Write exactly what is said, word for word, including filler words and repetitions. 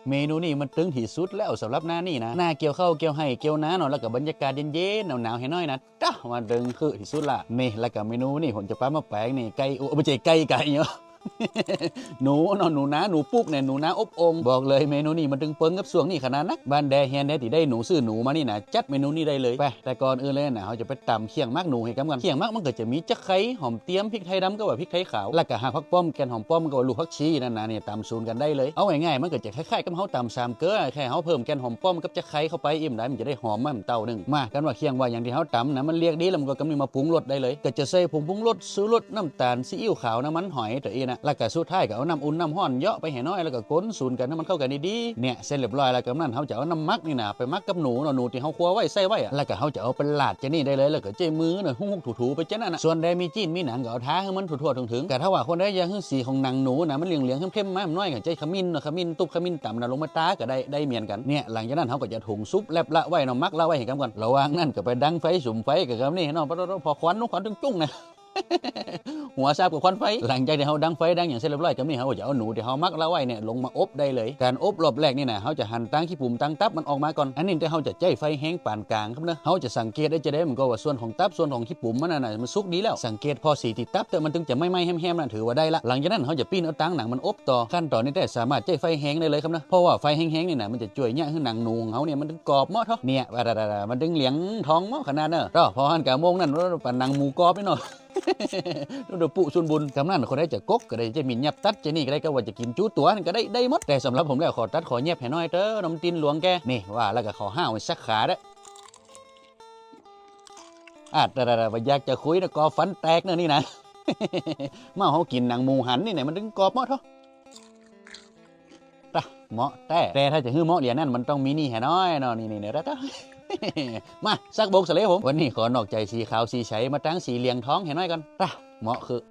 เมนูนี้มันตึงตี้สุดแล้วสำหรับหน้านี้นะ หน้าเกี่ยวข้าวเกี่ยวไฮ่เกี่ยวนาเนาะ แล้วก็บรรยากาศเย็นๆ หนาวๆ แหน้อยนะ ต๊ะ มันตึงคือตี้สุดละ นี่ แล้วก็เมนูนี้ผมจะปามาแป๋งนี่ ไก่ โอ้ บ่ใจ้ไก่ ไก่เนาะ หนูเนาะ หนูนา หนูปุกเนี่ย หนูนาอบโอ่ง บอกเลยเมนูนี้มันตึงเปิงกับช่วงนี้ขนาดนัก บ้านใดเฮือนใดตี้ได้หนู ซื้อหนูมานี่นะ จัดเมนูนี้ได้เลย ไป แต่ก่อนอื่นเลยนะ เฮาจะไปตำเคี่ยงหมากหนูหื้อกั๋นก่อน เคี่ยงหมากมันก็จะมีจะไคร้ หอมเตียม พริกไทยดำ ก็ว่าพริกไทยขาว แล้วก็หากผักป้อม แก่นหอมป้อม ก็ว่าลูกผักชีนั่นนะ เนี่ยตำสูนกั๋นได้เลย เอาง่ายๆ มันก็จะคล้ายๆ กับเฮาตำสามเกลือ แค่เฮาเพิ่มแก่นหอมป้อมกับจะไคร้เข้าไป อิ่มได้ มันจะได้หอมมาเต้านึ่ง มา กันว่าเคี่ยงว่าอย่างตี้เฮาตำนะ มันเรียกดีแล้ว มันก็กำนี่มาปรุงรสได้เลย ก็จะใส่ผงปรุงรส ชูรส น้ำตาล ซีอิ๊วขาว น้ำมันหอย ตั๋วอี้นะ แล้วก็สุดท้ายก็เอาน้ำอุ่นน้ำฮ้อนเหยาะไปแหน้อย แล้วก็ก๋นสูนกั๋นหื้อมันเข้ากั๋นดีๆ เนี่ย เสร็จเรียบร้อยแล้ว กำนั้นเฮาจะเอาน้ำหมักนี่นะ ไปหมักกับหนูเนาะ หนูตี้เฮาคั่วไว้ใส่ไว้อะ แล้วก็เฮาจะเอาไปราดจะนี่ได้เลย แล้วก็ใจ๊มือเนาะ ฮุกๆ ถูๆ ไปจะนั่นนะ ส่วนใดมีจิ๊นมีหนังก็เอาทาหื้อมันทั่วๆ ถึงๆ ก็ถ้าว่าคนใดอยากหื้อสีของหนังหนูนะ มันเหลืองๆ เข้มๆ มาหน้อย ก็ใจ๊ขมิ้นเนาะ ขมิ้นตุ๊บ ขมิ้นต๋ำนะ ลงมาตาก็ได้ ได้เหมือนกั๋น เนี่ย หลังจากนั้นเฮาก็จะถุงซุปแล็บละไว้เนาะ หมักละไว้หื้อกั๋นก่อน ระหว่างนั้นก็ไปดังไฟสุมไฟกั๋นกับนี่เนาะ ปะโต๊ะ ปอควัน ควันจุ้งๆ นะ หัวซาบกับควันไฟ หลังจากตี้เฮาดังไฟดังอย่างเสร็จเรียบร้อย กำนี้เฮาก็จะเอาหนูตี้เฮาหมักละไว้เนี่ยลงมาอบได้เลย ก๋านอบรอบแรกนี่นะ เฮาจะหันตางขี้ปุ๋มตางตับมันออกมาก่อน อันนี้ตี้เฮาจะใจ๊ไฟแฮงปานก๋างครับเนาะ เฮาจะสังเกตได้จะได้ มันก็ว่าส่วนของตับ ส่วนของขี้ปุ๋มมันน่ะนะ มันสุกดีแล้ว สังเกตผ่อสีตี้ตับเต๊อะ มันตึงจะไหม้ๆ แฮมๆ น่ะ ถือว่าได้ละ หลังจากนั้นเฮาจะปิ้นเอาตางหนังมันอบต่อ ขั้นต๋อนนี้แต๊สามารถใจ๊ไฟแฮงได้เลยครับเนาะ เพราะว่าไฟแฮงๆ นี่นะ มันจะจ้วยเยียะหื้อหนังหนูของเฮาเนี่ยมันตึงกรอบเหมาะเถาะ เนี่ย ว่าดาๆๆ มันตึงเหลืองทองเหมาะขนาดเนาะ เต้า ผ่อหั้นกะโมงนั้น ปานหนังหมูกรอบนี่เนาะ ดูปุสูนบุญ กำนั้นคนใดจะกกก็ได้ จะมีหยับตัดจะนี่ก็ได้ ก็ว่าจะกิ๋นจู๊ตั๋วนั่นก็ได้ ได้หมด แต่สำหรับผมแล้วขอตัดขอแยบหื้อหน้อยเต๊อะ น้ำตี้นหลวงแก นี่ ว่าแล้วก็ขอห้าวสักขาเต๊อะ อ่ะ แต่ๆๆ ว่าอยากจะคุยนะ กอฟันแตกเนอะนี่นะ มาเฮากิ๋นหนังหมูหันนี่เนี่ย มันตึงกรอบเหมาะเถาะ ตะ เหมาะแต๊ แต่ถ้าจะหื้อเหมาะเหลียนั้น มันต้องมีนี่หื้อหน้อยเนาะ นี่ๆๆ ตะ มา สักบกสะเลผม วันนี้ขอนอกใจ๋สีขาวสีใส มาตางสีเหลืองทองหื้อหน้อยก่อน ตะ เหมาะคือ